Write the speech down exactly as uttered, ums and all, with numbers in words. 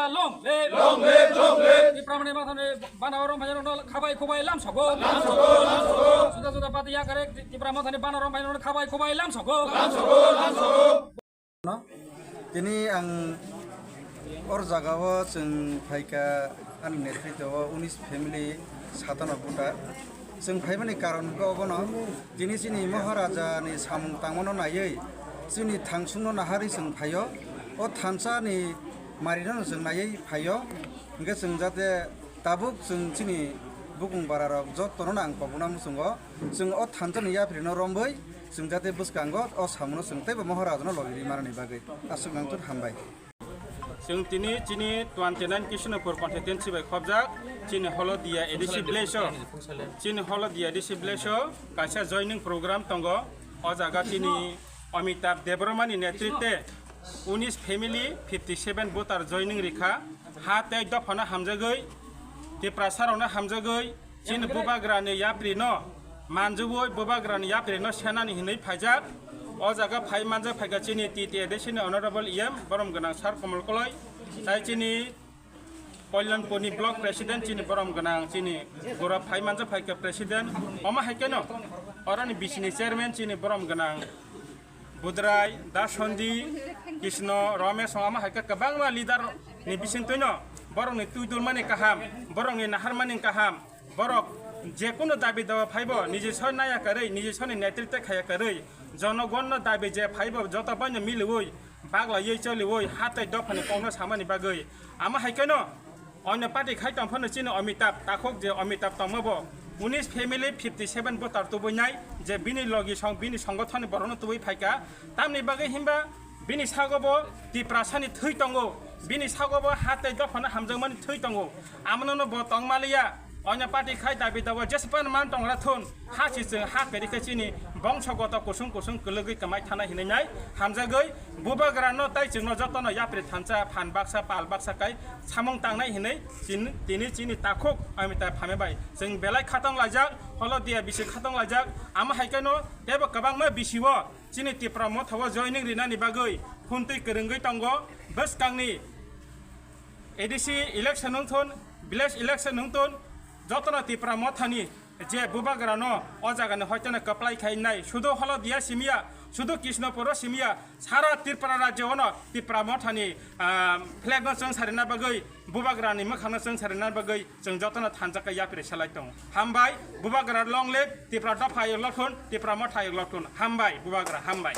Long live! Long live! Long live! Tipra Motha ni bana rom phai no khabai khubai lam sogo. Lam sogo, lam sogo. Juda juda party ya kare Tipra Motha ni bana rom phai no khabai khubai lam sogo. Lam sogo, lam sogo. Tini ang or jaga o chwng phaikha ani netritwo o unis family satano buta. Chwng phaimani karon hwnkhe obono, tini chini Maharaja ni samung tangmano naiwi chini thangsungno naharwi chwng phaio. O thansa ni marino chwng naiwi phaio. Hwnkhe chwng jate tabuk chwng chini bukung bararok jottono ang kobokna muchungo. Chwng o thansa ni yapri no romwi chwng jate bwskango o samuno chwng teibo Maharaja no logi ri manani bagwi. Aswk nang tut hambai. Chwng tini chini twenty nine Krishnapur constituency bai khobjak, chini Holodia A D C village o, chini Holodia A D C village o kaisa joining program tongo. O jaga chini Amitabh Debbarma ni netritwe unis family fifty seven voter joining rikha. Ha tei dophano hamjagwi, Tiprasa rokno hamjagwi, chini bubagrani yaprino manjui bubagrani yaprino senani hinwi phaijak. O jaga phai manjak phaikha chini T T A D C ni Honorable E M borom gwnang Sir Komol Koloi, tai chini Kalyanpurni block president chini borom gwnang chini gura phai manjak phaikha president. Omo hai kheno oroni bisini chairman chini borom gwnang Budrai, Dasondi, Krishna, Ramesh, omo hai khe kwbangma leader ni bisingtwino borokni twi dulmani kaham, borokni naharmani kaham, borok jekunu dabi dawa phaibo niji soi naya karwi, niji soni netritwe khaya karwi, jonogonno dabi je phaibo joto baino miliwi, baglaiwi choliwi, ha tei dophani kokno samani bagwi. Omo hai kheno Onyo party khai tong phano chini Amitabh takhuk je Amitabh tongma bo unis family fifty seven voter tubui nai je bini logi song bini songothon ni borokno tubui phaikha. Tamni bagwi himba bini sago bo Tiprasa ni thwi tongo, bini sago bo ha tei dophano hamjakmani thwi tongo. Amono no bo tong maliya. Onyo party khai dabi dawa jespan man tong rathun. Ha si chwng ha kari khe chini bongsogoto kusung kusung kwlwgwi kwmai thanai hinwi nai hamjagwi bubagrano tai chwngno jotono yapri thansa phan baksa pal baksa kai samung tangnai hinwi chin-, tini chini takhuk Amitabh Phamebai chwng belai khatong laijak, Holodia bisi khatong laijak, amo hai kheno teibo kwbangma bisio chini Tipra Motha o joining rinani bagwi phuntwi kwrwngwi tongo. Bwskangni A D C election wngthun, village election wngthun, jotono Tipra Mothani je bubagrano o jagani hoiteno kwplai khainai, sudu Holodia simiya, sudu Krishnapuro simiya, sara Tripura rajyo ono Tipra Mothani, ah, flag no chwng sarina bagwi, bubagrani mwkhangno chwng sarina bagwi chwng jotono thansa khe yapri salai tongo. Hambai, bubagra long live, Tipra dopha ayuk lothun, Tipra Motha ayuk lothun. Hambai, bubagra, hambai.